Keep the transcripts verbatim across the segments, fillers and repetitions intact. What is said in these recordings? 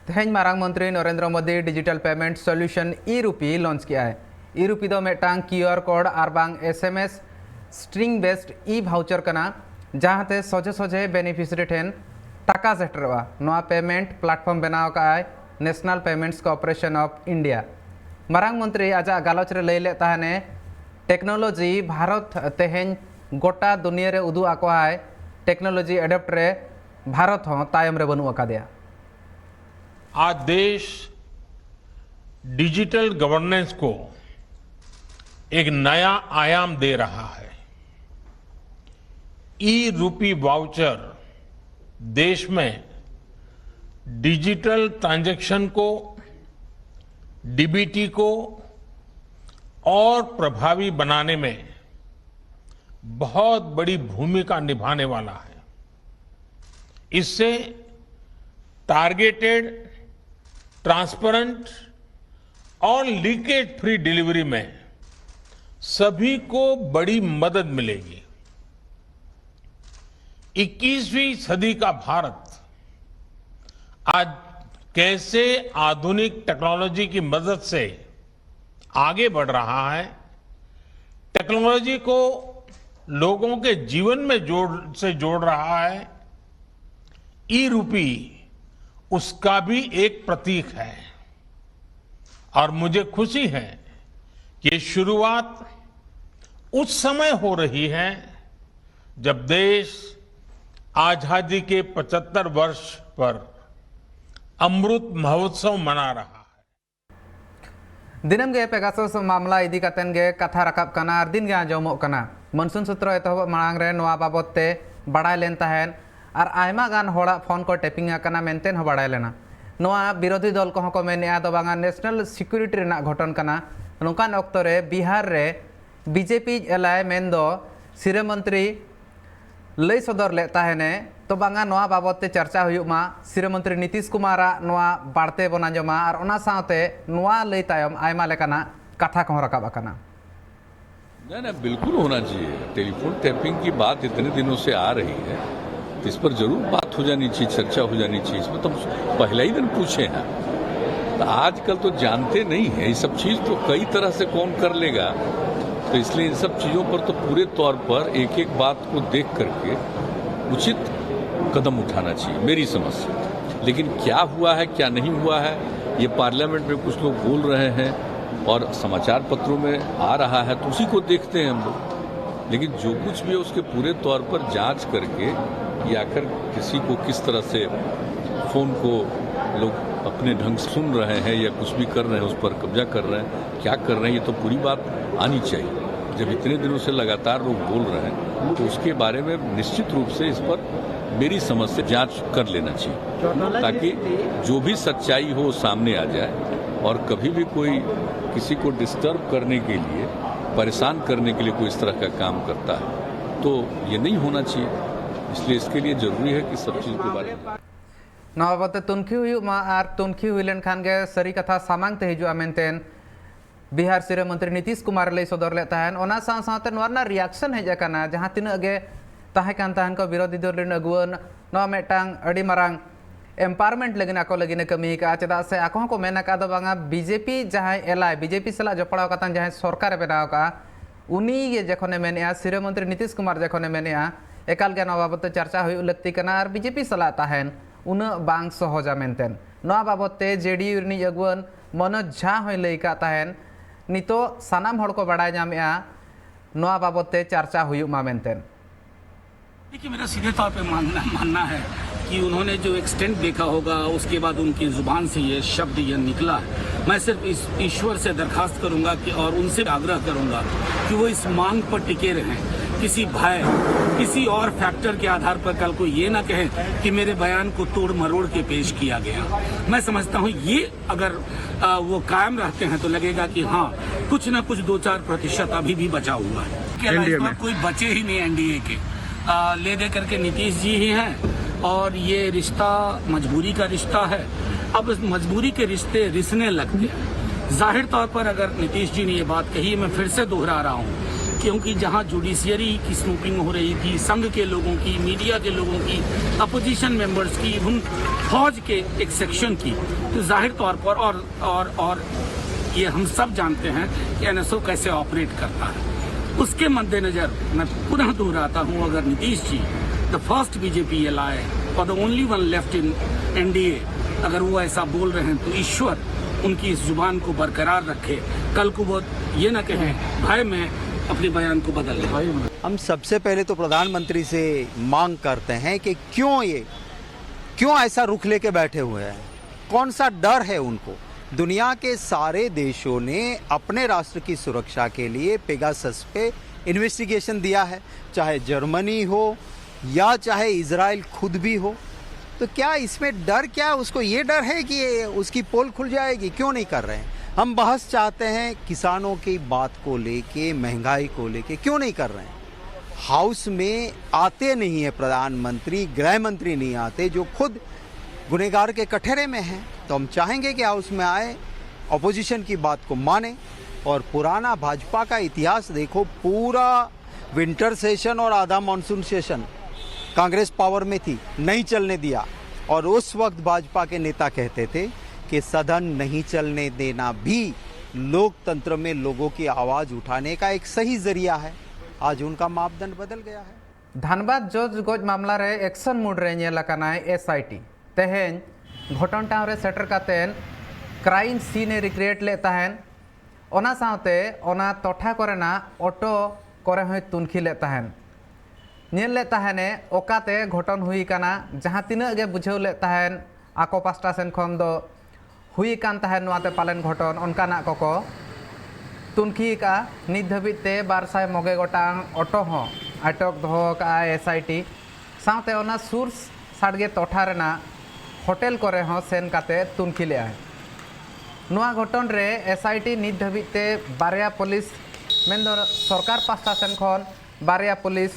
ᱛᱮᱦᱮᱧ ᱢᱟᱨᱟᱝ ᱢᱚᱱᱛᱨᱤ Narendra Modi Digital Payment Solution e-Rupee launch ᱠᱮᱫᱟᱭ᱾ E-Rupee ᱫᱚ ᱢᱤᱫᱴᱟᱝ QR code ᱟᱨ ᱵᱟᱝ S M S string based e voucher ᱠᱟᱱᱟ, ᱡᱟᱦᱟᱸᱛᱮ ᱥᱚᱡᱷᱮ ᱥᱚᱡᱷᱮ beneficiary ᱴᱷᱮᱱ ᱴᱟᱠᱟ ᱥᱮᱴᱮᱨᱚᱜᱼᱟ᱾ ᱱᱚᱣᱟ payment platform ᱵᱮᱱᱟᱣ ᱟᱠᱟᱫᱟᱭ National Payments Corporation of India᱾ ᱢᱟᱨᱟᱝ ᱢᱚᱱᱛᱨᱤ ᱟᱡᱟᱜ ᱜᱟᱞᱚᱪ ᱨᱮ ᱞᱟᱹᱭ ᱞᱮᱫ ᱛᱟᱦᱮᱱᱮ, technology ᱵᱷᱟᱨᱚᱛ ᱛᱮᱦᱮᱧ ᱜᱚᱴᱟ ᱫᱩᱱᱤᱭᱟᱹ ᱨᱮ ᱩᱫᱩᱜ ᱟᱠᱚᱣᱟᱭ, technology adopt ᱨᱮ ᱵᱷᱟᱨᱚᱛ ᱦᱚᱸ ᱛᱟᱭᱚᱢ ᱨᱮ ᱵᱟᱹᱱᱩᱜ ᱟᱠᱟᱫᱮᱭᱟ᱾ आज देश डिजिटल गवर्नेंस को एक नया आयाम दे रहा है। ई रूपी वाउचर देश में डिजिटल ट्रांजैक्शन को, डीबीटी को और प्रभावी बनाने में बहुत बड़ी भूमिका निभाने वाला है। इससे टारगेटेड, ट्रांसपेरेंट और लीकेज फ्री डिलीवरी में सभी को बड़ी मदद मिलेगी। इक्कीसवीं सदी का भारत आज कैसे आधुनिक टेक्नोलॉजी की मदद से आगे बढ़ रहा है, टेक्नोलॉजी को लोगों के जीवन में जोड़ से जोड़ रहा है, ई रूपी उसका भी एक प्रतीक है। और मुझे खुशी है कि ये शुरुआत उस समय हो रही है जब देश आजादी के पचहत्तर वर्ष पर अमृत महोत्सव मना रहा है। ᱫᱤᱱᱟᱹᱢ ᱜᱮ ᱯᱮᱜᱟᱥᱚᱥ ᱢᱟᱢᱞᱟ ᱤᱫᱤ ᱠᱟᱛᱮᱱ ᱜᱮ ᱠᱟᱛᱷᱟ ᱨᱟᱠᱟᱵ ᱠᱟᱱᱟ ᱟᱨ ᱫᱤᱱ ᱜᱮ ᱟᱸᱡᱚᱢᱚᱜ ᱠᱟᱱᱟ᱾ ᱢᱚᱱᱥᱩᱱ ᱥᱚᱛᱨᱚ ᱮᱛᱚᱦᱚᱵᱚᱜ ᱢᱟᱲᱟᱝ ᱨᱮ ᱱᱚᱣᱟ ᱵᱟᱵᱚᱛ ᱛᱮ ᱵᱟᱲᱟᱭ ᱞᱮᱱ ᱛᱟᱦᱮᱸᱫ ᱟᱨ ᱟᱭᱢᱟ ᱜᱟᱱ ᱦᱚᱲᱟᱜ ᱯᱷᱳᱱ ᱠᱚ ᱴᱮᱯᱤᱝ ᱟᱠᱟᱱᱟ ᱢᱮᱱᱛᱮ ᱦᱚᱸ ᱵᱟᱲᱟᱭ ᱞᱮᱱᱟ᱾ ᱱᱚᱣᱟ ᱵᱤᱨᱳᱫᱷᱤ ᱫᱚᱞ ᱠᱚᱦᱚᱸ ᱠᱚ ᱢᱮᱱᱮᱫᱼᱟ ᱫᱚ ᱵᱟᱝᱟ, ᱱᱮᱥᱱᱟᱞ ᱥᱤᱠᱩᱨᱤᱴᱤ ᱨᱮᱱᱟᱜ ᱜᱷᱚᱴᱚᱱ ᱠᱟᱱᱟ᱾ ᱱᱚᱝᱠᱟᱱ ᱚᱠᱛᱚ ᱨᱮ ᱵᱤᱦᱟᱨ ᱨᱮ ᱵᱤᱡᱮᱯᱤ ᱮᱞᱟᱭ ᱢᱮᱱᱫᱚ ᱥᱤᱨᱟᱹ ᱢᱚᱱᱛᱨᱤ ᱞᱟᱹᱭ ᱥᱚᱫᱚᱨ ᱞᱮᱫ ᱛᱟᱦᱮᱱᱮ, ᱛᱚ ᱵᱟᱝᱟ, ᱱᱚᱣᱟ ᱵᱟᱵᱚᱛ ᱛᱮ ᱪᱟᱨᱪᱟ ᱦᱩᱭᱩᱜ ᱢᱟ, ᱥᱤᱨᱟᱹ ᱢᱚᱱᱛᱨᱤ ᱱᱤᱛᱤᱥ ᱠᱩᱢᱟᱨᱟᱜ ᱱᱚᱣᱟ ᱵᱟᱨᱛᱮ ᱵᱚᱱ ᱟᱸᱡᱚᱢᱟ ᱟᱨ ᱚᱱᱟ ᱥᱟᱶᱛᱮ ᱱᱚᱣᱟ ᱞᱟᱹᱭ ᱛᱟᱭᱚᱢ ᱟᱭᱢᱟ ᱞᱮᱠᱟᱱᱟᱜ ᱠᱟᱛᱷᱟ ᱠᱚᱦᱚᱸ ᱨᱟᱠᱟᱵ ᱟᱠᱟᱱᱟ᱾ नहीं नहीं, बिल्कुल होना चाहिए। टेलीफोन टैपिंग की बात इतने दिनों से आ रही है, इस पर जरूर बात हो जानी चाहिए, चर्चा हो जानी चाहिए। इसमें तो हम पहला ही दिन पूछे हैं। तो आजकल तो जानते नहीं है ये सब चीज, तो कई तरह से कौन कर लेगा। तो इसलिए इन सब चीजों पर तो पूरे तौर पर एक एक बात को देख करके उचित कदम उठाना चाहिए, मेरी समझ से। लेकिन क्या हुआ है, क्या नहीं हुआ है, ये पार्लियामेंट में कुछ लोग बोल रहे हैं और समाचार पत्रों में आ रहा है, तो उसी को देखते हैं हम लोग। लेकिन जो कुछ भी है, उसके पूरे तौर पर जांच करके, ये आखिर किसी को किस तरह से फोन को लोग अपने ढंग से सुन रहे हैं या कुछ भी कर रहे हैं, उस पर कब्जा कर रहे हैं, क्या कर रहे हैं, ये तो पूरी बात आनी चाहिए। जब इतने दिनों से लगातार लोग बोल रहे हैं, तो उसके बारे में निश्चित रूप से इस पर मेरी समझ से जांच कर लेना चाहिए, ताकि जो भी सच्चाई हो, वो सामने आ जाए और कभी भी कोई किसी को डिस्टर्ब करने के लिए, परेशान करने के लिए कोई इस तरह का काम करता है, तो ये नहीं होना चाहिए। इसलिए इसके लिए जरूरी है कि सब चीज के बारे में नᱚᱣᱟ ᱵᱟᱵᱚᱫ ᱛᱮ ᱛᱩᱱᱠᱷᱤ ᱦᱩᱭᱩᱜ ᱢᱟ ᱟᱨ ᱛᱩᱱᱠᱷᱤ ᱦᱩᱭ ᱞᱮᱱᱠᱷᱟᱱ ᱜᱮ ᱥᱟᱹᱨᱤ ᱠᱟᱛᱷᱟ ᱥᱟᱢᱟᱝ ᱛᱮ ᱦᱤᱡᱩᱜᱼᱟ ᱢᱮᱱᱛᱮ ᱵᱤᱦᱟᱨ ᱥᱤᱨᱟᱹ ᱢᱚᱱᱛᱨᱤ ᱱᱤᱛᱤᱥ ᱠᱩᱢᱟᱨ ᱞᱟᱹᱭ ᱥᱚᱫᱚᱨ ᱞᱮᱫ ᱛᱟᱦᱮᱱ᱾ ᱚᱱᱟ ᱥᱟᱶ ᱥᱟᱶᱛᱮ ᱱᱚᱣᱟ ᱨᱮᱱᱟᱜ ᱨᱤᱭᱟᱠᱥᱚᱱ ᱦᱮᱡ ᱟᱠᱟᱱᱟ, ᱡᱟᱦᱟᱸ ᱛᱤᱱᱟᱹᱜ ᱜᱮ ᱛᱟᱦᱮᱸ ᱠᱟᱱ ᱛᱟᱦᱮᱱ ᱠᱚ ᱵᱤᱨᱳᱫᱷᱤ ᱫᱚᱞ ᱨᱮᱱ ᱟᱹᱜᱩᱣᱟᱹᱱ, ᱱᱚᱣᱟ ᱢᱤᱫᱴᱟᱝ ᱟᱹᱰᱤ ᱢᱟᱨᱟᱝ ᱮᱢᱯᱟᱣᱟᱨᱢᱮᱱᱴ ᱞᱟᱹᱜᱤᱫ ᱟᱠᱚ ᱞᱟᱹᱜᱤᱫ ᱮ ᱠᱟᱹᱢᱤ ᱟᱠᱟᱫᱼᱟ᱾ ᱪᱮᱫᱟᱜ ᱥᱮ ᱟᱠᱚ ᱦᱚᱸᱠᱚ ᱢᱮᱱ ᱟᱠᱟᱫ ᱫᱚ ᱵᱟᱝᱟ, ᱵᱤᱡᱮᱯᱤ ᱡᱟᱦᱟᱸᱭ ᱮᱞᱟᱭ, ᱵᱤᱡᱮᱯᱤ ᱥᱟᱞᱟᱜ ᱡᱚᱯᱲᱟᱣ ᱠᱟᱛᱮ ᱡᱟᱦᱟᱸᱭ ᱥᱚᱨᱠᱟᱨᱮ ᱵᱮᱱᱟᱣ ᱟᱠᱟᱫᱼᱟ, ᱩᱱᱤ ᱜᱮ ᱡᱚᱠᱷᱚᱱᱮ ᱢᱮᱱᱮᱫᱼᱟ, ᱥᱤᱨᱟᱹ ᱢᱚᱱᱛᱨᱤ ᱱᱤᱛᱤᱥ ᱠᱩᱢᱟᱨ ᱡᱚᱠᱷᱚᱱᱮ ᱢᱮᱱᱮᱫᱼᱟ, ᱮᱠᱟᱞ ᱜᱮ ᱱᱚᱣᱟ ᱵᱟᱵᱚᱫ ᱛᱮ ᱪᱟᱨᱪᱟ ᱦᱩᱭᱩᱜ ᱞᱟᱹᱠᱛᱤ ᱠᱟᱱᱟ ᱟᱨ ᱵᱤᱡᱮᱯᱤ ᱥᱟᱞᱟᱜ ᱛᱟᱦᱮᱱ ᱩᱱᱟᱹᱜ ᱵᱟᱝ ᱥᱚᱦᱚᱡᱟ ᱢᱮᱱᱛᱮ᱾ ᱱᱚᱣᱟ ᱵᱟᱵᱚᱫ ᱛᱮ ᱡᱮᱰᱤᱭᱩ ᱨᱤᱱᱤᱡ ᱟᱹᱜᱩᱣᱟᱹᱱ ᱢᱚᱱᱳᱡᱽ ᱡᱷᱟ ᱦᱚᱸᱭ ᱞᱟᱹᱭ ᱟᱠᱟᱫ ᱛᱟᱦᱮᱱ᱾ ᱱᱤᱛᱚᱜ ᱥᱟᱱᱟᱢ ᱦᱚᱲ ᱠᱚ ᱵᱟᱲᱟᱭ ᱧᱟᱢᱮᱜᱼᱟ, ᱱᱚᱣᱟ ᱵᱟᱵᱚᱫ ᱛᱮ ᱪᱟᱨᱪᱟ ᱦᱩᱭᱩᱜ ᱢᱟ ᱢᱮᱱᱛᱮ᱾ देखिए, मेरा सीधे तौर पे मानना मानना है कि उन्होंने जो एक्सटेंट देखा होगा, उसके बाद उनकी जुबान से ये शब्द ये निकला है। मैं सिर्फ इस ईश्वर से दरखास्त करूंगा कि और उनसे आग्रह करूंगा कि वो इस मांग पर टिके रहें। किसी भय, किसी और फैक्टर के आधार पर कल को ये ना कहें कि मेरे बयान को तोड़ मरोड़ के पेश किया गया। मैं समझता हूँ, ये अगर आ, वो कायम रहते हैं तो लगेगा कि हाँ, कुछ ना कुछ दो चार प्रतिशत अभी भी बचा हुआ है। क्या एनडीए इस बार में। कोई बचे ही नहीं एनडीए के। आ, ले दे करके नीतीश जी ही हैं और ये रिश्ता मजबूरी का रिश्ता है। अब इस मजबूरी के रिश्ते रिसने लगते हैं। जाहिर तौर पर अगर नीतीश जी ने ये बात कही, मैं फिर से दोहरा रहा हूँ, क्योंकि जहां जुडिशियरी की स्नूपिंग हो रही थी, संघ के लोगों की, मीडिया के लोगों की, अपोजिशन मेंबर्स की, इवन फौज के एक सेक्शन की, तो जाहिर तौर पर और और और ये हम सब जानते हैं कि एनएसओ कैसे ऑपरेट करता है। उसके मद्देनजर मैं पुनः दोहराता हूं, अगर Nitish ji, the first BJP alloy और the only one left in NDA, अगर वो ऐसा बोल रहे हैं तो ईश्वर उनकी इस जुबान को बरकरार रखे। कल को वो ये ना कहें, भाई मैं अपने बयान को बदल लें। हम सबसे पहले तो प्रधानमंत्री से मांग करते हैं कि क्यों ये, क्यों ऐसा रुख लेके बैठे हुए हैं, कौन सा डर है उनको? दुनिया के सारे देशों ने अपने राष्ट्र की सुरक्षा के लिए पेगासस पे इन्वेस्टिगेशन दिया है, चाहे जर्मनी हो या चाहे इजराइल खुद भी हो। तो क्या इसमें डर क्या है? उसको ये डर है कि ये, उसकी पोल खुल जाएगी? क्यों नहीं कर रहे हैं? हम बहस चाहते हैं किसानों की बात को लेके, महंगाई को लेके, क्यों नहीं कर रहे हैं? हाउस में आते नहीं है प्रधानमंत्री, गृह मंत्री नहीं आते, जो खुद गुनहगार के कठेरे में हैं। तो हम चाहेंगे कि हाउस में आए, अपोजिशन की बात को माने। और पुराना भाजपा का इतिहास देखो, पूरा विंटर सेशन और आधा मानसून सेशन कांग्रेस पावर में थी, नहीं चलने दिया। और उस वक्त भाजपा के नेता कहते थे कि सदन नहीं चलने देना भी लोकतंत्र में लोगों की आवाज उठाने का एक सही जरिया है। आज उनका मापदंड बदल गया है। ᱫᱷᱟᱱᱵᱟᱫᱽ ᱡᱚᱡᱽ ᱜᱚᱡ ᱢᱟᱢᱞᱟ ᱨᱮ ᱮᱠᱥᱚᱱ ᱢᱩᱰ ᱨᱮ ᱧᱮᱞ ᱟᱠᱟᱱᱟᱭ ᱮᱥᱟᱭᱴᱤ᱾ ᱛᱮᱦᱮᱧ ᱜᱷᱚᱴᱚᱱ ᱴᱷᱟᱶ ᱨᱮ ᱥᱮᱴᱮᱨ ᱠᱟᱛᱮ ᱠᱨᱟᱭᱤᱢ ᱥᱤᱱ ᱮ ᱨᱤᱠᱨᱤᱭᱮᱴ ᱞᱮᱫ ᱛᱟᱦᱮᱸᱱ᱾ ᱚᱱᱟ ᱥᱟᱶᱛᱮ ᱚᱱᱟ ᱴᱚᱴᱷᱟ ᱠᱚᱨᱮᱱᱟᱜ ᱚᱴᱳ ᱠᱚᱨᱮ ᱦᱚᱸᱭ ᱛᱩᱱᱠᱷᱤ ᱞᱮᱫ ᱛᱟᱦᱮᱸᱱ᱾ ᱧᱮᱞ ᱞᱮᱫ ᱛᱟᱦᱮᱸᱱᱮ ᱚᱠᱟᱛᱮ ᱜᱷᱚᱴᱚᱱ ᱦᱩᱭ ᱟᱠᱟᱱᱟ, ᱡᱟᱦᱟᱸ ᱛᱤᱱᱟᱹᱜ ᱜᱮ ᱵᱩᱡᱷᱟᱹᱣ ᱞᱮᱫ ᱛᱟᱦᱮᱸᱱ ᱟᱠᱚ ᱯᱟᱥᱴᱟ ᱥᱮᱱ ᱠᱷᱚᱱ ᱫᱚ ᱦᱩᱭ ᱟᱠᱟᱱ ᱛᱟᱦᱮᱸᱱ ᱱᱚᱣᱟ ᱛᱮ ᱯᱟᱞᱮᱱ ᱜᱷᱚᱴᱚᱱ, ᱚᱱᱠᱟᱱᱟᱜ ᱠᱚᱠᱚ ᱛᱩᱱᱠᱷᱤ ᱟᱠᱟᱫᱼᱟ᱾ ᱱᱤᱛ ᱫᱷᱟᱹᱵᱤᱡ ᱛᱮ ᱵᱟᱨ ᱥᱟᱭ ᱢᱚᱬᱮ ᱜᱚᱴᱟᱝ ᱚᱴᱳ ᱦᱚᱸ ᱟᱴᱚᱠ ᱫᱚᱦᱚ ᱟᱠᱟᱫᱼᱟᱭ ᱮᱥᱟᱭᱴᱤ᱾ ᱥᱟᱶᱛᱮ ᱚᱱᱟ ᱥᱩᱨ ᱥᱟᱰᱜᱮ ᱴᱚᱴᱷᱟ ᱨᱮᱱᱟᱜ ᱦᱳᱴᱮᱞ ᱠᱚᱨᱮ ᱦᱚᱸ ᱥᱮᱱ ᱠᱟᱛᱮ ᱛᱩᱱᱠᱷᱤ ᱞᱮᱫᱼᱟᱭ᱾ ᱱᱚᱣᱟ ᱜᱷᱚᱴᱚᱱ ᱨᱮ ᱮᱥᱟᱭᱴᱤ ᱱᱤᱛ ᱫᱷᱟᱹᱵᱤᱡ ᱛᱮ ᱵᱟᱨᱭᱟ ᱯᱩᱞᱤᱥ, ᱢᱮᱱᱫᱚ ᱥᱚᱨᱠᱟᱨ ᱯᱟᱥᱴᱟ ᱥᱮᱱ ᱠᱷᱚᱱ ᱵᱟᱨᱭᱟ ᱯᱩᱞᱤᱥ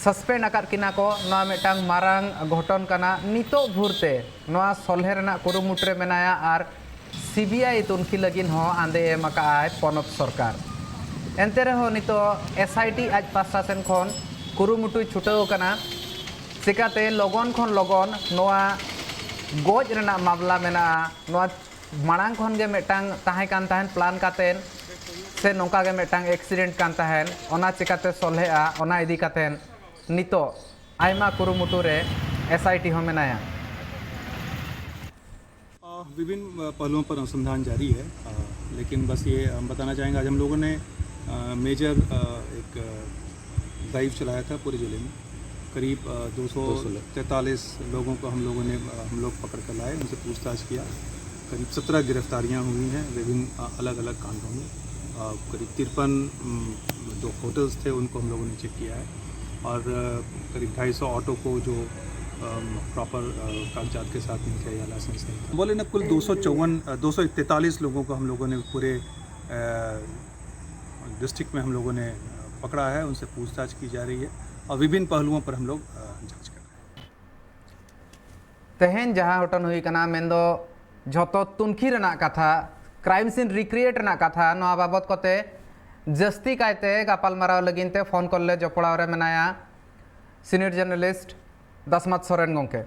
ᱥᱟᱥᱯᱮᱱᱰ ᱟᱠᱟᱫ ᱠᱤᱱᱟ ᱠᱚ᱾ ᱱᱚᱣᱟ ᱢᱤᱫᱴᱟᱝ ᱢᱟᱨᱟᱝ ᱜᱷᱚᱴᱚᱱ ᱠᱟᱱᱟ᱾ ᱱᱤᱛᱚᱜ ᱵᱷᱳᱨ ᱛᱮ ᱱᱚᱣᱟ ᱥᱚᱞᱦᱮ ᱨᱮᱱᱟᱜ ᱠᱩᱨᱩᱢᱩᱴᱩ ᱨᱮ ᱢᱮᱱᱟᱭᱟ ᱟᱨ ᱥᱤᱵᱤᱟᱭ ᱛᱩᱱᱠᱷᱤ ᱞᱟᱹᱜᱤᱫ ᱦᱚᱸ ᱟᱸᱫᱮ ᱮᱢ ᱟᱠᱟᱫᱼᱟᱭ ᱯᱚᱱᱚᱛ ᱥᱚᱨᱠᱟᱨ᱾ ᱮᱱᱛᱮ ᱨᱮᱦᱚᱸ ᱱᱤᱛᱚᱜ ᱮᱥ ᱟᱭ ᱴᱤ ᱟᱡ ᱯᱟᱥᱴᱟ ᱥᱮᱱ ᱠᱷᱚᱱ ᱠᱩᱨᱩᱢᱩᱴᱩᱭ ᱪᱷᱩᱴᱟᱹᱣ ᱟᱠᱟᱱᱟ᱾ ᱪᱤᱠᱟᱛᱮ ᱞᱚᱜᱚᱱ ᱠᱷᱚᱱ ᱞᱚᱜᱚᱱ ᱱᱚᱣᱟ ᱜᱚᱡ ᱨᱮᱱᱟᱜ ᱢᱟᱢᱞᱟ ᱢᱮᱱᱟᱜᱼᱟ, ᱱᱚᱣᱟ ᱢᱟᱲᱟᱝ ᱠᱷᱚᱱ ᱜᱮ ᱢᱤᱫᱴᱟᱝ ᱛᱟᱦᱮᱸ ᱠᱟᱱ ᱛᱟᱦᱮᱸᱱ ᱯᱞᱟᱱ ᱠᱟᱛᱮᱱ, ᱥᱮ ᱱᱚᱝᱠᱟ ᱜᱮ ᱢᱤᱫᱴᱟᱝ ᱮᱠᱥᱤᱰᱮᱱᱴ ᱠᱟᱱ ᱛᱟᱦᱮᱸᱱ, ᱚᱱᱟ ᱪᱤᱠᱟᱛᱮ ᱥᱚᱞᱦᱮᱜᱼᱟ, ᱚᱱᱟ ᱤᱫᱤ ᱠᱟᱛᱮᱱ ᱱᱤᱛᱚᱜ ᱟᱭᱢᱟ ᱠᱩᱨᱩᱢᱩᱴᱩ ᱨᱮ ᱮᱥ ᱟᱭ ᱴᱤ ᱦᱚᱸ ᱢᱮᱱᱟᱭᱟ᱾ अ, विभिन्न अ, पहलुओं पर अनुसंधान जारी है, अ, लेकिन बस ये हम बताना चाहेंगे, आज हम लोगों ने अ, मेजर अ, एक ड्राइव चलाया था पूरे ज़िले में। करीब अ, दो सौ तैंतालीस लोगों को हम लोगों ने अ, हम लोग पकड़ कर लाए, उनसे पूछताछ किया। करीब सत्रह गिरफ्तारियां हुई हैं विभिन्न अ, अलग-अलग कांडों में। अ, करीब तिरपन उम, जो होटल्स थे, उनको हम लोगों ने चेक किया है और अ, करीब ढाई सौ ऑटो को जो अम, प्रॉपर अ, कागजात के साथ नहीं थे या लाइसेंस नहीं था। बोले ना, कुल दो सौ चौवन, अ, दो सौ तैंतालीस लोगों को हम लोगों ने पूरे अ, डिस्ट्रिक्ट में हम लोगों ने अ, पकड़ा है, उनसे पूछताछ की जा रही है और विभिन्न पहलुओं पर हम लोग अ, जांच कर रहे हैं। ᱛᱮᱦᱮᱧ ᱡᱟᱦᱟᱸ ᱜᱷᱚᱴᱚᱱ ᱦᱩᱭ ᱠᱟᱱᱟ, ᱢᱮᱱᱫᱚ ᱡᱷᱚᱛᱚ ᱛᱩᱱᱠᱷᱤ ᱨᱮᱱᱟᱜ ᱠᱟᱛᱷᱟ, ᱠᱨᱟᱭᱤᱢ ᱥᱤᱱ ᱨᱤᱠᱨᱤᱭᱮᱴ ᱨᱮᱱᱟᱜ ᱠᱟᱛᱷᱟ, ᱱᱚᱣᱟ ᱵᱟᱵᱚᱛ ᱠᱚᱛᱮ ᱡᱟᱹᱥᱛᱤ ᱠᱟᱭᱛᱮ ᱜᱟᱯᱟᱞᱢᱟᱨᱟᱣ ᱞᱟᱹᱜᱤᱫ ᱛᱮ ᱯᱷᱳᱱ ᱠᱚᱞ ᱞᱮ ᱡᱚᱯᱲᱟᱣ ᱨᱮ ᱢᱮᱱᱟᱭᱟ ᱥᱤᱱᱤᱭᱚᱨ ᱡᱟᱨᱱᱟᱞᱤᱥᱴ ᱫᱟᱥᱢᱟᱛ ᱥᱚᱨᱮᱱ ᱜᱚᱢᱠᱮ᱾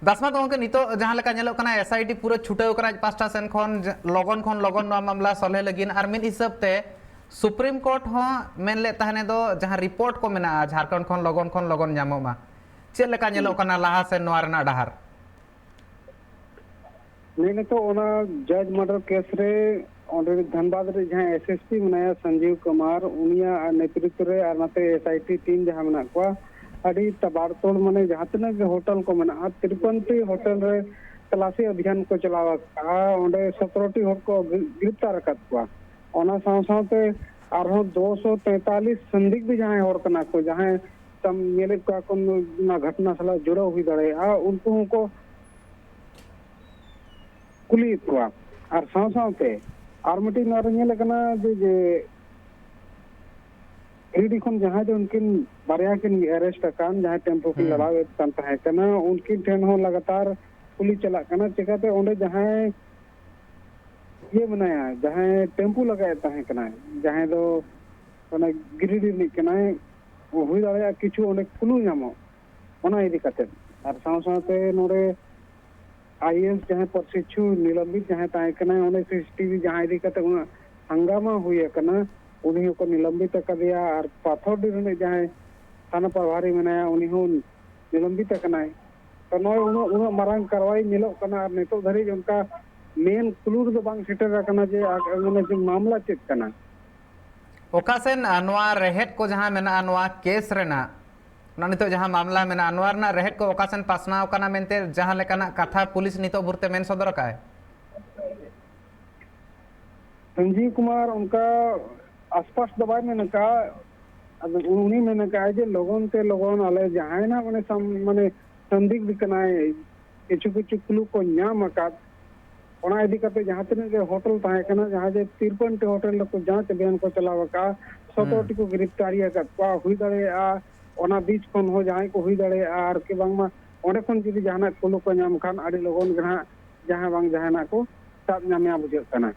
ᱫᱟᱥᱢᱟᱛ ᱜᱚᱢᱠᱮ, ᱱᱤᱛᱚᱜ ᱡᱟᱦᱟᱸ ᱞᱮᱠᱟ ᱧᱮᱞᱚᱜ ᱠᱟᱱᱟ, ᱮᱥ ᱟᱭ ᱴᱤ ᱯᱩᱨᱟᱹ ᱪᱷᱩᱴᱟᱹᱣ ᱠᱟᱱᱟ ᱟᱡ ᱯᱟᱥᱴᱟ ᱥᱮᱱ ᱠᱷᱚᱱ ᱡ-, ᱞᱚᱜᱚᱱ ᱠᱷᱚᱱ ᱞᱚᱜᱚᱱ ᱱᱚᱣᱟ ᱢᱟᱢᱞᱟ ᱥᱚᱞᱦᱮ ᱞᱟᱹᱜᱤᱫ, ᱟᱨ ᱢᱤᱫ ᱦᱤᱥᱟᱹᱵ ᱛᱮ ᱥᱩᱯᱨᱤᱢ ᱠᱳᱨᱴ ᱦᱚᱸ ᱢᱮᱱ ᱞᱮᱫ ᱛᱟᱦᱮᱱᱮ ᱫᱚ ᱡᱟᱦᱟᱸ ᱨᱤᱯᱳᱨᱴ ᱠᱚ ᱢᱮᱱᱟᱜᱼᱟ ᱡᱷᱟᱲᱠᱷᱚᱸᱰ ᱠᱷᱚᱱ ᱞᱚᱜᱚᱱ ᱠᱷᱚᱱ ᱞᱚᱜᱚᱱ ᱧᱟᱢᱚᱜ ᱢᱟ᱾ ᱪᱮᱫ ᱞᱮᱠᱟ ᱧᱮᱞᱚᱜ ᱠᱟᱱᱟ ᱞᱟᱦᱟ ᱥᱮᱱ ᱱᱚᱣᱟ ᱨᱮᱱᱟᱜ ᱰᱟᱦᱟᱨ? ᱱᱤᱛᱚᱜ ᱚᱱᱟ ᱡᱟᱡᱽ ᱢᱟᱨᱰᱟᱨ ᱠᱮᱥ ᱨᱮ ᱚᱸᱰᱮ ᱫᱷᱟᱱᱵᱟᱫᱽ ᱨᱮ ᱡᱟᱦᱟᱸ ᱮᱥ ᱮᱥ ᱯᱤ ᱢᱮᱱᱟᱭᱟ ᱥᱚᱧᱡᱤᱵᱽ ᱠᱩᱢᱟᱨ, ᱩᱱᱤᱭᱟᱜ ᱱᱮᱛᱨᱤᱛᱵ ᱨᱮ ᱟᱨ ᱱᱚᱛᱮ ᱮᱥ ᱟᱭ ᱴᱤ ᱴᱤᱢ ᱡᱟᱦᱟᱸ ᱢᱮᱱᱟᱜ ᱠᱚᱣᱟ, ᱟᱹᱰᱤ ᱛᱟᱵᱟᱲᱛᱳᱲ, ᱢᱟᱱᱮ ᱡᱟᱦᱟᱸ ᱛᱤᱱᱟᱹᱜ ᱜᱮ ᱦᱳᱴᱮᱞ ᱠᱚ ᱢᱮᱱᱟᱜᱼᱟ, ᱛᱤᱨᱯᱟᱱ ᱴᱤ ᱦᱳᱴᱮᱞ ᱨᱮ ᱛᱚᱞᱟᱥᱤ ᱚᱵᱷᱤᱭᱟᱱ ᱠᱚ ᱪᱟᱞᱟᱣ ᱟᱠᱟᱫᱼᱟ᱾ ᱚᱸᱰᱮ ᱥᱚᱛᱨᱚ ᱴᱤ ᱦᱚᱲ ᱠᱚ ᱜᱨᱤ-, ᱜᱨᱮᱯᱛᱟᱨ ᱟᱠᱟᱫ ᱠᱚᱣᱟ᱾ ᱚᱱᱟ ᱥᱟᱶ ᱥᱟᱶᱛᱮ ᱟᱨᱦᱚᱸ ᱫᱩᱥᱚ ᱛᱮᱛᱟᱞᱤᱥ ᱥᱚᱱᱫᱤᱜᱽᱫᱷ ᱡᱟᱦᱟᱸᱭ ᱦᱚᱲ ᱠᱟᱱᱟ ᱠᱚ, ᱡᱟᱦᱟᱸᱭ ᱛᱟᱢ ᱧᱮᱞᱮᱫ ᱠᱚᱣᱟ ᱠᱚ ᱱᱚᱣᱟ ᱜᱷᱚᱴᱚᱱᱟ ᱥᱟᱞᱟᱜ ᱡᱩᱲᱟᱹᱣ ᱦᱩᱭ ᱫᱟᱲᱮᱭᱟᱜᱼᱟ, ᱩᱱᱠᱩ ᱦᱚᱸᱠᱚ ᱠᱩᱞᱤᱭᱮᱫ ᱠᱚᱣᱟ᱾ ᱟᱨ ᱥᱟᱶ ᱥᱟᱶᱛᱮ ᱟᱨ ᱢᱤᱫᱴᱤᱡ ᱱᱚᱣᱟ ᱨᱮ ᱧᱮᱞ ᱟᱠᱟᱱᱟ ᱡᱮ, ᱡᱮ ᱜᱤᱨᱤᱰᱤ ᱠᱷᱚᱱ ᱡᱟᱦᱟᱸᱭ ᱫᱚ ᱩᱱᱠᱤᱱ ᱵᱟᱨᱭᱟ ᱠᱤᱱ ᱮᱨᱮᱥᱴ ᱟᱠᱟᱱ, ᱡᱟᱦᱟᱸᱭ ᱴᱮᱢᱯᱳ ᱠᱤᱱ ᱦᱩᱸ᱾ ᱞᱟᱲᱟᱣᱮᱫ ᱠᱟᱱ ᱛᱟᱦᱮᱸ ᱠᱟᱱᱟ, ᱩᱱᱠᱤᱱ ᱴᱷᱮᱱ ᱦᱚᱸ ᱞᱟᱜᱟᱛᱟᱨ ᱠᱩᱞᱤ ᱪᱟᱞᱟᱜ ᱠᱟᱱᱟ᱾ ᱪᱮᱠᱟᱛᱮ ᱚᱸᱰᱮ ᱡᱟᱦᱟᱸᱭ ᱤᱭᱟᱹ ᱢᱮᱱᱟᱭᱟ, ᱡᱟᱦᱟᱸᱭ ᱴᱮᱢᱯᱩ ᱞᱟᱜᱟᱭᱮᱫ ᱛᱟᱦᱮᱸ ᱠᱟᱱᱟᱭ, ᱡᱟᱦᱟᱸᱭ ᱫᱚ ᱚᱱᱟ ᱜᱤᱨᱤᱰᱤ ᱨᱤᱱᱤᱡ ᱠᱟᱱᱟᱭ, ᱦᱩᱭ ᱫᱟᱲᱮᱭᱟᱜᱼᱟ ᱠᱤᱪᱷᱩ ᱚᱸᱰᱮ ᱠᱞᱩ ᱧᱟᱢᱚᱜ, ᱚᱱᱟ ᱤᱫᱤ ᱠᱟᱛᱮ᱾ ᱟᱨ ᱥᱟᱶ ᱥᱟᱶᱛᱮ ᱱᱚᱰᱮ ᱟᱭᱤᱮᱥ ᱡᱟᱦᱟᱸᱭ ᱯᱨᱚᱥᱤᱠᱪᱷᱩ ᱱᱤᱞᱚᱢᱵᱤᱛ ᱡᱟᱦᱟᱸᱭ ᱛᱟᱦᱮᱸ ᱠᱟᱱᱟᱭ, ᱚᱸᱰᱮ ᱥᱤᱥᱤᱴᱤᱵᱷᱤ ᱡᱟᱦᱟᱸ ᱤᱫᱤ ᱠᱟᱛᱮ ᱩᱱᱟᱹᱜ ᱦᱟᱝᱜᱟᱢᱟ ᱦᱩᱭ ᱟᱠᱟᱱᱟ, ᱩᱱᱤ ᱦᱚᱸᱠᱚ ᱱᱤᱞᱚᱢᱵᱤᱛ ᱟᱠᱟᱫᱮᱭᱟ᱾ ᱟᱨ ᱯᱟᱛᱷᱚᱨᱰᱤ ᱨᱤᱱᱤᱡ ᱡᱟᱦᱟᱸᱭ ᱛᱷᱟᱱᱟ ᱯᱨᱚᱵᱷᱟᱨᱤ ᱢᱮᱱᱟᱭᱟ, ᱩᱱᱤ ᱦᱚᱸ ᱱᱤᱞᱚᱢᱵᱤᱛ ᱟᱠᱟᱱᱟᱭ᱾ ᱛᱚ ᱱᱚᱜᱼᱚᱭ ᱩᱱᱟᱹᱜ, ᱩᱱᱟᱹᱜ ᱢᱟᱨᱟᱝ ᱠᱟᱨᱣᱟᱭ ᱧᱮᱞᱚᱜ ᱠᱟᱱᱟ, ᱟᱨ ᱱᱤᱛᱚᱜ ᱫᱷᱟᱹᱨᱤᱡ ᱚᱱᱠᱟ ᱢᱮᱱ ᱠᱞᱩ ᱨᱮᱫᱚ ᱵᱟᱝ ᱥᱮᱴᱮᱨ ᱟᱠᱟᱱᱟ ᱡᱮ ᱟ-, ᱢᱟᱱᱮ ᱡᱮ ᱢᱟᱢᱞᱟ ᱪᱮᱫ ᱠᱟᱱᱟ᱾ ᱚᱠᱟ ᱥᱮᱱ, ᱟ, ᱱᱚᱣᱟ ᱨᱮᱦᱮᱫ ᱠᱚ ᱡᱟᱦᱟᱸ ᱢᱮᱱᱟᱜᱼᱟ, ᱱᱚᱣᱟ ᱠᱮᱥ ᱨᱮᱱᱟᱜ, ᱚᱱᱟ ᱱᱤᱛᱚᱜ ᱡᱟᱦᱟᱸ ᱢᱟᱢᱞᱟ ᱢᱮᱱᱟᱜᱼᱟ, ᱱᱚᱣᱟ ᱨᱮᱱᱟᱜ ᱨᱮᱦᱮᱫ ᱠᱚ ᱚᱠᱟ ᱥᱮᱱ ᱯᱟᱥᱱᱟᱣ ᱠᱟᱱᱟ ᱢᱮᱱᱛᱮ ᱡᱟᱦᱟᱸ ᱞᱮᱠᱟᱱᱟᱜ ᱠᱟᱛᱷᱟ ᱯᱩᱞᱤᱥ ᱱᱤᱛᱚᱜ ᱵᱷᱳᱨ ᱛᱮ ᱢᱮᱱ ᱥᱚᱫᱚᱨ ᱟᱠᱟᱫᱼᱟᱭ? ᱥᱚᱧᱡᱤᱵᱽ ᱠᱩᱢᱟᱨ ᱚᱱᱠᱟ ᱟᱥᱯᱟᱥ ᱫᱚ ᱵᱟᱭ ᱢᱮᱱ ᱟᱠᱟᱫᱼᱟ᱾ ᱟᱫᱚ ᱩᱱᱤ ᱢᱮᱱ ᱟᱠᱟᱫᱼᱟᱭ ᱡᱮ ᱞᱚᱜᱚᱱ ᱛᱮ ᱞᱚᱜᱚᱱ ᱟᱞᱮ ᱡᱟᱦᱟᱸᱭ ᱱᱟᱜ ᱢᱟᱱᱮ ᱥᱟᱢ-, ᱢᱟᱱᱮ ᱥᱚᱱᱫᱤᱜᱽᱫᱷ ᱠᱟᱱᱟᱭ, ᱠᱤᱪᱷᱩ ᱠᱤᱪᱷᱩ ᱠᱞᱩ ᱠᱚ ᱧᱟᱢ ᱟᱠᱟᱫ, ᱚᱱᱟ ᱤᱫᱤ ᱠᱟᱛᱮ ᱡᱟᱦᱟᱸ ᱛᱤᱱᱟᱹᱜ ᱜᱮ ᱦᱳᱴᱮᱞ ᱛᱟᱦᱮᱸ ᱠᱟᱱᱟ, ᱡᱟᱦᱟᱸ ᱡᱮ ᱛᱤᱨᱯᱟᱱ ᱴᱤ ᱦᱳᱴᱮᱞ ᱨᱮᱠᱚ ᱡᱟᱸᱪ ᱚᱵᱷᱤᱭᱟᱱ ᱠᱚ ᱪᱟᱞᱟᱣ ᱟᱠᱟᱫᱼᱟ, ᱥᱚᱛᱨᱚ ᱦᱩᱸ᱾ ᱴᱤ ᱠᱚ ᱜᱨᱮᱯᱛᱟᱨᱤ ᱟᱠᱟᱫ ᱠᱚᱣᱟ᱾ ᱦᱩᱭ ᱫᱟᱲᱮᱭᱟᱜᱼᱟ ᱚᱱᱟ ᱵᱤᱪ ᱠᱷᱚᱱ ᱦᱚᱸ ᱡᱟᱦᱟᱸᱭ ᱠᱚ ᱦᱩᱭ ᱫᱟᱲᱮᱭᱟᱜᱼᱟ, ᱟᱨ ᱠᱤ ᱵᱟᱝᱢᱟ ᱚᱸᱰᱮ ᱠᱷᱚᱱ ᱡᱩᱫᱤ ᱡᱟᱦᱟᱱᱟᱜ ᱠᱞᱩ ᱠᱚ ᱧᱟᱢ ᱠᱷᱟᱱ ᱟᱹᱰᱤ ᱞᱚᱜᱚᱱ ᱜᱮ ᱱᱟᱦᱟᱜ ᱡᱟᱦᱟᱸ ᱵᱟᱝ ᱡᱟᱦᱟᱱᱟᱜ ᱠᱚ ᱥᱟᱵ ᱧᱟᱢᱮᱭᱟ ᱵᱩᱡᱷᱟᱹᱜ ᱠᱟᱱᱟ᱾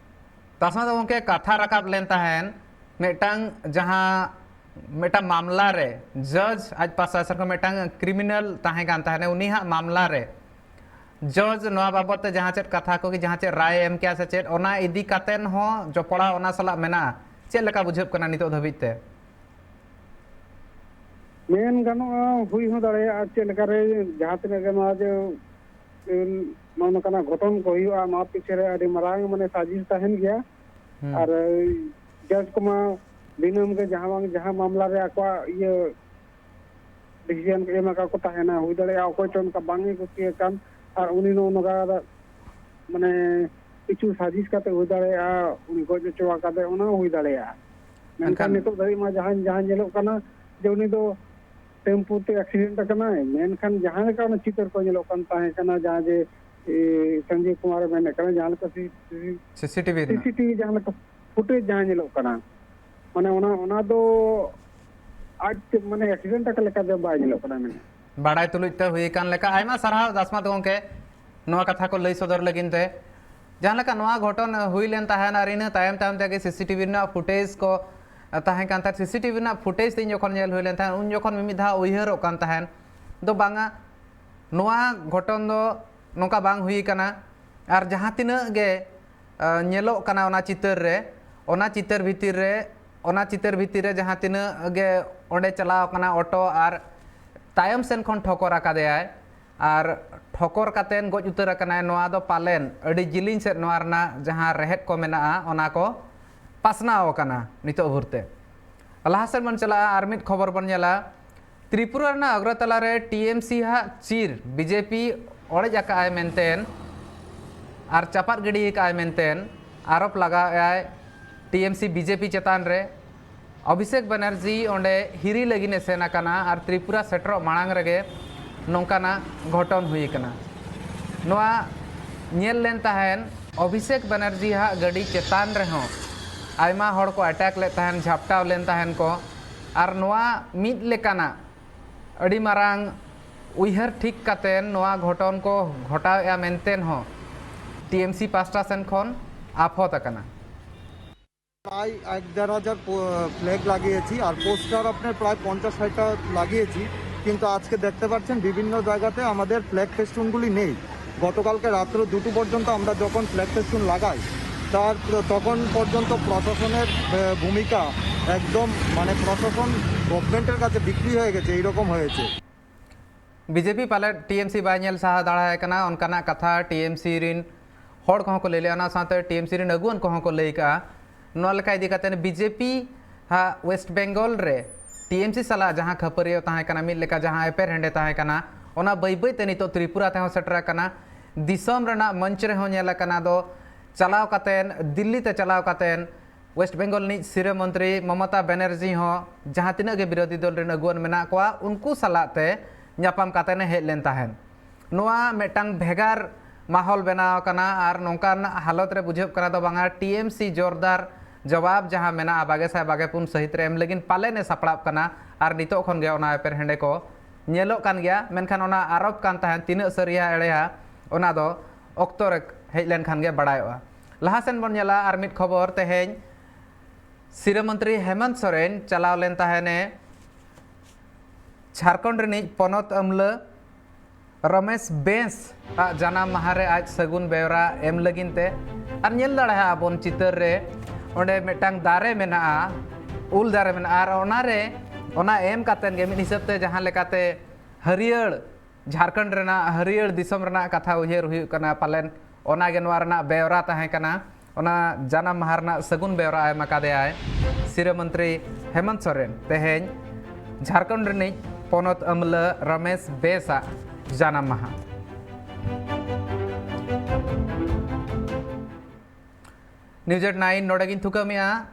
ᱛᱟᱥᱢᱟ ᱫᱚ ᱜᱚᱢᱠᱮ ᱠᱟᱛᱷᱟ ᱨᱟᱠᱟᱵ ᱞᱮᱱ ᱛᱟᱦᱮᱸᱱ, ᱢᱤᱫᱴᱟᱝ ᱡᱟᱦᱟᱸ ᱢᱤᱫᱴᱟᱝ ᱢᱟᱢᱞᱟ ᱨᱮ ᱡᱟᱡᱽ ᱟᱡ ᱯᱟᱥᱴᱟ ᱥᱮᱫ ᱠᱷᱚᱱ ᱢᱤᱫᱴᱟᱝ ᱠᱨᱤᱢᱤᱱᱟᱞ ᱛᱟᱦᱮᱸ ᱠᱟᱱ ᱛᱟᱦᱮᱸᱱᱟ, ᱩᱱᱤᱭᱟᱜ ᱢᱟᱢᱞᱟ ᱨᱮ ᱡᱟᱡᱽ ᱱᱚᱣᱟ ᱵᱟᱵᱚᱛ ᱛᱮ ᱡᱟᱦᱟᱸ ᱪᱮᱫ ᱠᱟᱛᱷᱟ ᱠᱚᱜᱮ ᱡᱟᱦᱟᱸ ᱪᱮᱫ ᱨᱟᱭ ᱮ ᱮᱢ ᱠᱮᱭᱟ ᱥᱮ ᱪᱮᱫ, ᱚᱱᱟ ᱤᱫᱤ ᱠᱟᱛᱮᱱ ᱦᱚᱸ ᱡᱚᱯᱲᱟᱣ ᱚᱱᱟ ᱥᱟᱞᱟᱜ ᱢᱮᱱᱟᱜᱼᱟ᱾ ᱪᱮᱫ ᱞᱮᱠᱟ ᱵᱩᱡᱷᱟᱹᱜ ᱠᱟᱱᱟ ᱱᱤᱛᱚᱜ ᱫᱷᱟᱹᱵᱤᱡ ᱛᱮ? ᱢᱮᱱ ᱜᱟᱱᱚᱜᱼᱟ, ᱦᱩᱭ ᱦᱚᱸ ᱫᱟᱲᱮᱭᱟᱜᱼᱟ᱾ ᱪᱮᱫ ᱞᱮᱠᱟᱨᱮ ᱡᱟᱦᱟᱸ ᱛᱤᱱᱟᱹᱜ ᱜᱮ ᱱᱚᱣᱟ ᱡᱮ, ᱮᱢ, ᱱᱚᱜᱼᱚ ᱱᱚᱝᱠᱟᱱᱟᱜ ᱜᱷᱚᱴᱚᱱ ᱠᱚ ᱦᱩᱭᱩᱜᱼᱟ, ᱱᱚᱣᱟ ᱯᱤᱪᱷᱮ ᱨᱮ ᱟᱹᱰᱤ ᱢᱟᱨᱟᱝ ᱢᱟᱱᱮ ᱥᱟᱡᱤᱥ ᱛᱟᱦᱮᱱ ᱜᱮᱭᱟ᱾ ᱦᱩᱸ᱾ ᱟᱨ ᱡᱟᱡᱽ ᱠᱚᱢᱟ ᱫᱤᱱᱟᱹᱢ ᱜᱮ ᱡᱟᱦᱟᱸ ᱵᱟᱝ ᱡᱟᱦᱟᱸ ᱢᱟᱢᱞᱟ ᱨᱮ ᱟᱠᱚᱣᱟᱜ ᱤᱭᱟᱹ ᱰᱤᱥᱤᱡᱚᱱ ᱠᱚ ᱮᱢ ᱟᱠᱟᱫ ᱠᱚ ᱛᱟᱦᱮᱱᱟ, ᱦᱩᱭ ᱫᱟᱲᱮᱭᱟᱜᱼᱟ ᱚᱠᱚᱭ ᱪᱚ ᱚᱱᱠᱟ ᱵᱟᱝ ᱮ ᱠᱩᱥᱤ ᱟᱠᱟᱱ, ᱟᱨ ᱩᱱᱤ ᱱᱚᱜᱼᱚ ᱱᱚᱝᱠᱟ ᱢᱟᱱᱮ ᱠᱤᱪᱷᱩ ᱥᱟᱡᱤᱥ ᱠᱟᱛᱮ ᱦᱩᱭ ᱫᱟᱲᱮᱭᱟᱜᱼᱟ, ᱩᱱᱤ ᱜᱚᱡ ᱦᱚᱪᱚ ᱟᱠᱟᱫᱮ, ᱚᱱᱟ ᱦᱚᱸ ᱦᱩᱭ ᱫᱟᱲᱮᱭᱟᱜᱼᱟ᱾ ᱢᱮᱱᱠᱷᱟᱱ ᱢᱮᱱᱠᱷᱟᱱ ᱱᱤᱛᱚᱜ ᱫᱷᱟᱹᱵᱤᱡ ᱢᱟ ᱡᱟᱦᱟᱸ, ᱡᱟᱦᱟᱸ ᱧᱮᱞᱚᱜ ᱠᱟᱱᱟ ᱡᱮ ᱩᱱᱤ ᱫᱚ ᱴᱮᱢᱯᱩ ᱛᱮ ᱮᱠᱥᱤᱰᱮᱱᱴ ᱟᱠᱟᱱᱟᱭ, ᱢᱮᱱᱠᱷᱟᱱ ᱡᱟᱦᱟᱸ ᱞᱮᱠᱟ ᱚᱱᱟ ᱪᱤᱛᱟᱹᱨ ᱠᱚ ᱧᱮᱞᱚᱜ ᱠᱟᱱ ᱛᱟᱦᱮᱸ ᱠᱟᱱᱟ, ᱡᱟᱦᱟᱸ ᱡᱮ, ᱮ, ᱥᱚᱧᱡᱤᱵᱽ ᱠᱩᱢᱟᱨ ᱮ ᱢᱮᱱᱮᱫ ᱠᱟᱱᱟ, ᱡᱟᱦᱟᱸ ᱞᱮᱠᱟ ᱥᱤ-, ᱥᱤ-, ᱥᱤᱥᱤᱴᱤᱵᱷᱤ ᱨᱮᱱᱟᱜ᱾ ᱥᱤᱥᱤᱴᱤᱵᱷᱤ ᱡᱟᱦᱟᱸ ᱞᱮᱠᱟ ᱯᱷᱩᱴᱮᱡᱽ ᱡᱟᱦᱟᱸ ᱧᱮᱞᱚᱜ ᱠᱟᱱᱟ, ᱢᱟᱱᱮ ᱚᱱᱟ, ᱚᱱᱟ ᱫᱚ ᱟᱡ ᱛᱮ, ᱢᱟᱱᱮ ᱮᱠᱥᱤᱰᱮᱱᱴ ᱟᱠᱟᱱ ᱞᱮᱠᱟ ᱫᱚ ᱵᱟᱭ ᱧᱮᱞᱚᱜ ᱠᱟᱱᱟ ᱢᱮᱱᱛᱮ᱾ ᱵᱟᱲᱟᱭ ᱛᱩᱞᱩᱡ ᱛᱮ ᱦᱩᱭ ᱟᱠᱟᱱ ᱞᱮᱠᱟ, ᱟᱭᱢᱟ ᱥᱟᱨᱦᱟᱣ ᱫᱟᱥᱢᱟᱛ ᱜᱚᱢᱠᱮ, ᱱᱚᱣᱟ ᱠᱟᱛᱷᱟ ᱠᱚ ᱞᱟᱹᱭ ᱥᱚᱫᱚᱨ ᱞᱟᱹᱜᱤᱫ ᱛᱮ᱾ ᱡᱟᱦᱟᱸ ᱞᱮᱠᱟ ᱱᱚᱣᱟ ᱜᱷᱚᱴᱚᱱ ᱦᱩᱭ ᱞᱮᱱ ᱛᱟᱦᱮᱸᱱ ᱟᱨ ᱤᱱᱟᱹ ᱛᱟᱭᱚᱢ ᱛᱟᱭᱚᱢ ᱛᱮᱜᱮ ᱥᱤᱥᱤᱴᱤᱵᱷᱤ ᱨᱮᱱᱟᱜ ᱯᱷᱩᱴᱮᱡᱽ ᱠᱚ ᱛᱟᱦᱮᱸ ᱠᱟᱱ ᱛᱟᱦᱮᱸᱫ, ᱥᱤᱥᱤᱴᱤᱵᱷᱤ ᱨᱮᱱᱟᱜ ᱯᱷᱩᱴᱮᱡᱽ ᱛᱮ ᱤᱧ ᱡᱚᱠᱷᱚᱱ ᱧᱮᱞ ᱦᱩᱭ ᱞᱮᱱ ᱛᱟᱦᱮᱸᱫ, ᱩᱱ ᱡᱚᱠᱷᱚᱱ ᱢᱤᱢᱤᱫ ᱫᱷᱟᱣ ᱩᱭᱦᱟᱹᱨᱚᱜ ᱠᱟᱱ ᱛᱟᱦᱮᱸᱫ ᱫᱚ ᱵᱟᱝᱟ, ᱱᱚᱣᱟ ᱜᱷᱚᱴᱚᱱ ᱫᱚ ᱱᱚᱝᱠᱟ ᱵᱟᱝ ᱦᱩᱭ ᱠᱟᱱᱟ᱾ ᱟᱨ ᱡᱟᱦᱟᱸ ᱛᱤᱱᱟᱹᱜ ᱜᱮ ᱧᱮᱞᱚᱜ ᱠᱟᱱᱟ ᱚᱱᱟ ᱪᱤᱛᱟᱹᱨ ᱨᱮ, ᱚᱱᱟ ᱪᱤᱛᱟᱹᱨ ᱵᱷᱤᱛᱤᱨ ᱨᱮ ᱚᱱᱟ ᱪᱤᱛᱟᱹᱨ ᱵᱷᱤᱛᱤᱨ ᱨᱮ ᱡᱟᱦᱟᱸ ᱛᱤᱱᱟᱹᱜ ᱜᱮ ᱚᱸᱰᱮ ᱪᱟᱞᱟᱣ ᱠᱟᱱᱟ ᱚᱴᱳ ᱟᱨ ᱛᱟᱭᱚᱢ ᱥᱮᱱ ᱠᱷᱚᱱ ᱴᱷᱚᱠᱚᱨ ᱟᱠᱟᱫᱮᱭᱟᱭ ᱟᱨ ᱴᱷᱚᱠᱚᱨ ᱠᱟᱛᱮᱱ ᱜᱚᱡ ᱩᱛᱟᱹᱨ ᱟᱠᱟᱱᱟᱭ, ᱱᱚᱣᱟ ᱫᱚ ᱯᱟᱞᱮᱱ ᱟᱹᱰᱤ ᱡᱤᱞᱤᱧ ᱥᱮᱫ ᱱᱚᱣᱟ ᱨᱮᱱᱟᱜ ᱡᱟᱦᱟᱸ ᱨᱮᱦᱮᱫ ᱠᱚ ᱢᱮᱱᱟᱜᱼᱟ, ᱚᱱᱟ ᱠᱚ ᱯᱟᱥᱱᱟᱣ ᱟᱠᱟᱱᱟ ᱱᱤᱛᱚᱜ ᱵᱷᱳᱨ ᱛᱮ᱾ ᱞᱟᱦᱟ ᱥᱮᱫ ᱵᱚᱱ ᱪᱟᱞᱟᱜᱼᱟ, ᱟᱨ ᱢᱤᱫ ᱠᱷᱚᱵᱚᱨ ᱵᱚᱱ ᱧᱮᱞᱟ᱾ ᱛᱨᱤᱯᱩᱨᱟ ᱨᱮᱱᱟᱜ ᱟᱜᱨᱟᱛᱟᱞᱟ ᱨᱮ ᱴᱤ ᱮᱢ ᱥᱤ ᱦᱟᱜ ᱪᱤᱨ ᱵᱤ ᱡᱮ ᱯᱤ ᱚᱲᱮᱡ ᱟᱠᱟᱫᱼᱟᱭ ᱢᱮᱱᱛᱮᱱ ᱟᱨ ᱪᱟᱯᱟᱫ ᱜᱤᱰᱤ ᱟᱠᱟᱫᱼᱟᱭ ᱢᱮᱱᱛᱮᱱ ᱟᱨᱳᱯ ᱞᱟᱜᱟᱣᱮᱫᱼᱟᱭ T M C B J P ᱪᱮᱛᱟᱱ ᱨᱮ᱾ ᱚᱵᱷᱤᱥᱮᱠ ᱵᱟᱱᱟᱨᱡᱤ ᱚᱸᱰᱮ ᱦᱤᱨᱤ ᱞᱟᱹᱜᱤᱫ ᱮ ᱥᱮᱱ ᱟᱠᱟᱱᱟ ᱟᱨ ᱛᱨᱤᱯᱩᱨᱟ ᱥᱮᱴᱮᱨᱚᱜ ᱢᱟᱲᱟᱝ ᱨᱮᱜᱮ ᱱᱚᱝᱠᱟᱱᱟᱜ ᱜᱷᱚᱴᱚᱱ ᱦᱩᱭ ᱟᱠᱟᱱᱟ᱾ ᱱᱚᱣᱟ ᱧᱮᱞ ᱞᱮᱱ ᱛᱟᱦᱮᱱ ᱚᱵᱷᱤᱥᱮᱠ ᱵᱟᱱᱟᱨᱡᱤ ᱦᱟᱜ ᱜᱟᱹᱰᱤ ᱪᱮᱛᱟᱱ ᱨᱮᱦᱚᱸ ᱟᱭᱢᱟ ᱦᱚᱲ ᱠᱚ ᱮᱴᱮᱠ ᱞᱮᱫ ᱛᱟᱦᱮᱱ, ᱡᱷᱟᱯᱴᱟᱣ ᱞᱮᱱ ᱛᱟᱦᱮᱱ ᱠᱚ᱾ ᱟᱨ ᱱᱚᱣᱟ ᱢᱤᱫ ᱞᱮᱠᱟᱱᱟᱜ ᱟᱹᱰᱤ ᱢᱟᱨᱟᱝ ᱩᱭᱦᱟᱹᱨ ᱴᱷᱤᱠ ᱠᱟᱛᱮ ᱱᱚᱣᱟ ᱜᱷᱚᱴᱚᱱ ᱠᱚ ᱜᱷᱚᱴᱟᱣᱮᱫᱼᱟ ᱢᱮᱱᱛᱮ ᱦᱚᱸ ᱴᱤ ᱮᱢ ᱥᱤ ᱯᱟᱥᱴᱟ ᱥᱮᱱ ᱠᱷᱚᱱ ᱟᱯᱷᱚᱛ ᱟᱠᱟᱱᱟ᱾ প্রায় এক দেড় হাজার ফ্ল্যাগ লাগিয়েছি আর পোস্টার আপনার প্রায় পঞ্চাশ ষাটটা লাগিয়েছি, কিন্তু আজকে দেখতে পাচ্ছেন বিভিন্ন জায়গাতে আমাদের ফ্ল্যাগ ফেস্টুনগুলি নেই। গতকালকে রাত্র দুটো পর্যন্ত আমরা যখন ফ্ল্যাগ ফেস্টুন লাগাই, তার তখন পর্যন্ত প্রশাসনের আহ, ভূমিকা একদম, মানে, প্রশাসন গভর্নমেন্টের কাছে বিক্রি হয়ে গেছে, এইরকম হয়েছে। ᱵᱤ ᱡᱮ ᱯᱤ ᱯᱟᱞᱮᱫ ᱴᱤ ᱮᱢ ᱥᱤ ᱵᱟᱭ ᱧᱮᱞ ᱥᱟᱦᱟᱣ ᱫᱟᱲᱮᱭᱟᱭ ᱠᱟᱱᱟ, ᱚᱱᱠᱟᱱᱟᱜ ᱠᱟᱛᱷᱟ ᱴᱤ ᱮᱢ ᱥᱤ ᱨᱤᱱ ᱦᱚᱲ ᱠᱚᱦᱚᱸ ᱠᱚ ᱞᱟᱹᱭ ᱞᱮᱜᱼᱟ, ᱚᱱᱟ ᱥᱟᱶᱛᱮ ᱴᱤ ᱮᱢ ᱥᱤ ᱨᱤᱱ ᱟᱹᱜᱩᱣᱟᱹᱱ ᱠᱚᱦᱚᱸ ᱠᱚ ᱞᱟᱹᱭ ᱠᱟᱜᱼᱟ᱾ ᱱᱚᱣᱟ ᱞᱮᱠᱟ ᱤᱫᱤ ᱠᱟᱛᱮ ᱵᱤ ᱡᱮ ᱯᱤ ᱦᱟᱜ ᱳᱭᱮᱥᱴ ᱵᱮᱝᱜᱚᱞ ᱨᱮ ᱴᱤ ᱮᱢ ᱥᱤ ᱥᱟᱞᱟᱜ ᱡᱟᱦᱟᱸ ᱠᱷᱟᱹᱯᱟᱹᱨᱤᱭᱟᱹ ᱛᱟᱦᱮᱸ ᱠᱟᱱᱟ, ᱢᱤᱫ ᱞᱮᱠᱟ ᱡᱟᱦᱟᱸ ᱮᱯᱮᱨ ᱦᱮᱸᱰᱮ ᱛᱟᱦᱮᱸ ᱠᱟᱱᱟ, ᱚᱱᱟ ᱵᱟᱹᱭ ᱵᱟᱹᱭ ᱛᱮ ᱱᱤᱛᱚᱜ ᱛᱨᱤᱯᱩᱨᱟ ᱛᱮᱦᱚᱸ ᱥᱮᱴᱮᱨ ᱟᱠᱟᱱᱟ᱾ ᱫᱤᱥᱚᱢ ᱨᱮᱱᱟᱜ ᱢᱚᱧᱪ ᱨᱮᱦᱚᱸ ᱧᱮᱞ ᱟᱠᱟᱱᱟ ᱫᱚ ᱪᱟᱞᱟᱣ ᱠᱟᱛᱮ, ᱫᱤᱞᱞᱤ ᱛᱮ ᱪᱟᱞᱟᱣ ᱠᱟᱛᱮ ᱳᱭᱮᱥᱴ ᱵᱮᱝᱜᱚᱞ ᱨᱤᱱᱤᱡ ᱥᱤᱨᱟᱹ ᱢᱚᱱᱛᱨᱤ ᱢᱚᱢᱚᱛᱟ ᱵᱮᱱᱟᱨᱡᱤ ᱦᱚᱸ ᱡᱟᱦᱟᱸ ᱛᱤᱱᱟᱹᱜ ᱜᱮ ᱵᱤᱨᱳᱫᱷᱤ ᱫᱚᱞ ᱨᱮᱱ ᱟᱹᱜᱩᱣᱟᱹᱱ ᱢᱮᱱᱟᱜ ᱠᱚᱣᱟ, ᱩᱱᱠᱩ ᱥᱟᱞᱟᱜ ᱛᱮ ᱧᱟᱯᱟᱢ ᱠᱟᱛᱮ ᱮ ᱦᱮᱡ ᱞᱮᱱ ᱛᱟᱦᱮᱸᱫ᱾ ᱱᱚᱣᱟ ᱢᱤᱫᱴᱟᱝ ᱵᱷᱮᱜᱟᱨ ᱢᱟᱦᱚᱞ ᱵᱮᱱᱟᱣ ᱟᱠᱟᱱᱟ ᱟᱨ ᱱᱚᱝᱠᱟᱱ ᱦᱟᱞᱚᱛ ᱨᱮ ᱵᱩᱡᱷᱟᱹᱜ ᱠᱟᱱᱟ ᱫᱚ ᱵᱟᱝᱟ, ᱴᱤ ᱮᱢ ᱥᱤ ᱡᱳᱨᱫᱟᱨ ᱡᱚᱵᱟᱵ ᱡᱟᱦᱟᱸ ᱢᱮᱱᱟᱜᱼᱟ ᱵᱟᱜᱮ ᱥᱟᱭ ᱵᱟᱜᱮ ᱯᱩᱱ ᱥᱟᱹᱦᱤᱛ ᱨᱮ ᱮᱢ ᱞᱟᱹᱜᱤᱫ ᱯᱟᱞᱮᱱ ᱮ ᱥᱟᱯᱲᱟᱜ ᱠᱟᱱᱟ᱾ ᱟᱨ ᱱᱤᱛᱚᱜ ᱠᱷᱚᱱ ᱜᱮ ᱚᱱᱟ ᱮᱯᱮᱨ ᱦᱮᱸᱰᱮ ᱠᱚ ᱧᱮᱞᱚᱜ ᱠᱟᱱ ᱜᱮᱭᱟ, ᱢᱮᱱᱠᱷᱟᱱ ᱚᱱᱟ ᱟᱨᱳᱯ ᱠᱟᱱ ᱛᱟᱦᱮᱸᱫ ᱛᱤᱱᱟᱹᱜ ᱥᱟᱹᱨᱤᱭᱟ ᱮᱲᱮᱭᱟ, ᱚᱱᱟ ᱫᱚ ᱚᱠᱛᱚ ᱨᱮ ᱦᱮᱡ ᱞᱮᱱᱠᱷᱟᱱ ᱜᱮ ᱵᱟᱲᱟᱭᱚᱜᱼᱟ᱾ ᱞᱟᱦᱟ ᱥᱮᱱ ᱵᱚᱱ ᱧᱮᱞᱟ ᱟᱨ ᱢᱤᱫ ᱠᱷᱚᱵᱚᱨ᱾ ᱛᱮᱦᱮᱧ ᱥᱤᱨᱟᱹ ᱢᱚᱱᱛᱨᱤ ᱦᱮᱢᱚᱱᱛ ᱥᱚᱨᱮᱱ ᱪᱟᱞᱟᱣ ᱞᱮᱱ ᱛᱟᱦᱮᱱᱮ ᱡᱷᱟᱲᱠᱷᱚᱸᱰ ᱨᱤᱱᱤᱡ ᱯᱚᱱᱚᱛ ᱟᱹᱢᱞᱟᱹ ᱨᱚᱢᱮᱥ ᱵᱮᱸᱥ ᱟᱜ ᱡᱟᱱᱟᱢ ᱢᱟᱦᱟ ᱨᱮ ᱟᱡ ᱥᱟᱹᱜᱩᱱ ᱵᱮᱣᱨᱟ ᱮᱢ ᱞᱟᱹᱜᱤᱫ ᱛᱮ᱾ ᱟᱨ ᱧᱮᱞ ᱫᱟᱲᱮᱭᱟᱜᱼᱟ ᱵᱚᱱ ᱪᱤᱛᱟᱹᱨ ᱨᱮ, ᱚᱸᱰᱮ ᱢᱤᱫᱴᱟᱝ ᱫᱟᱨᱮ ᱢᱮᱱᱟᱜᱼᱟ, ᱩᱞ ᱫᱟᱨᱮ ᱢᱮᱱᱟᱜᱼᱟ, ᱟᱨ ᱚᱱᱟ ᱨᱮ, ᱚᱱᱟ ᱮᱢ ᱠᱟᱛᱮᱫ ᱜᱮ ᱢᱤᱫ ᱦᱤᱥᱟᱹᱵ ᱛᱮ ᱡᱟᱦᱟᱸ ᱞᱮᱠᱟᱛᱮ ᱦᱟᱹᱨᱭᱟᱹᱲ ᱡᱷᱟᱲᱠᱷᱚᱸᱰ ᱨᱮᱱᱟᱜ ᱦᱟᱹᱨᱭᱟᱹᱲ ᱫᱤᱥᱚᱢ ᱨᱮᱱᱟᱜ ᱠᱟᱛᱷᱟ ᱩᱭᱦᱟᱹᱨ ᱦᱩᱭᱩᱜ ᱠᱟᱱᱟ, ᱯᱟᱞᱮᱱ ᱚᱱᱟ ᱜᱮ ᱱᱚᱣᱟ ᱨᱮᱱᱟᱜ ᱵᱮᱣᱨᱟ ᱛᱟᱦᱮᱸ ᱠᱟᱱᱟ᱾ ᱚᱱᱟ ᱡᱟᱱᱟᱢ ᱢᱟᱦᱟ ᱨᱮᱱᱟᱜ ᱥᱟᱹᱜᱩᱱ ᱵᱮᱣᱨᱟ ᱮᱢ ᱟᱠᱟᱫᱮᱭᱟᱭ ᱥᱤᱨᱟᱹ ᱢᱚᱱᱛᱨᱤ ᱦᱮᱢᱚᱱᱛ ᱥᱚᱨᱮᱱ᱾ ᱛᱮᱦᱮᱧ ᱡᱷᱟᱲᱠᱷᱚᱸᱰ ᱨᱤᱱᱤᱡ ᱯᱚᱱᱚᱛ ᱟᱹᱢᱞᱟᱹ ᱨᱚᱢᱮᱥ ᱵᱮᱸᱥ ᱟᱜ ᱡᱟᱱᱟᱢ ᱢᱟᱦᱟ᱾ ᱱᱤᱭᱩᱡ ᱮᱴ ᱱᱟᱭᱤᱱ ᱱᱚᱰᱮ ᱜᱤᱧ ᱛᱷᱩᱠᱟᱹᱢᱮᱜᱼᱟ᱾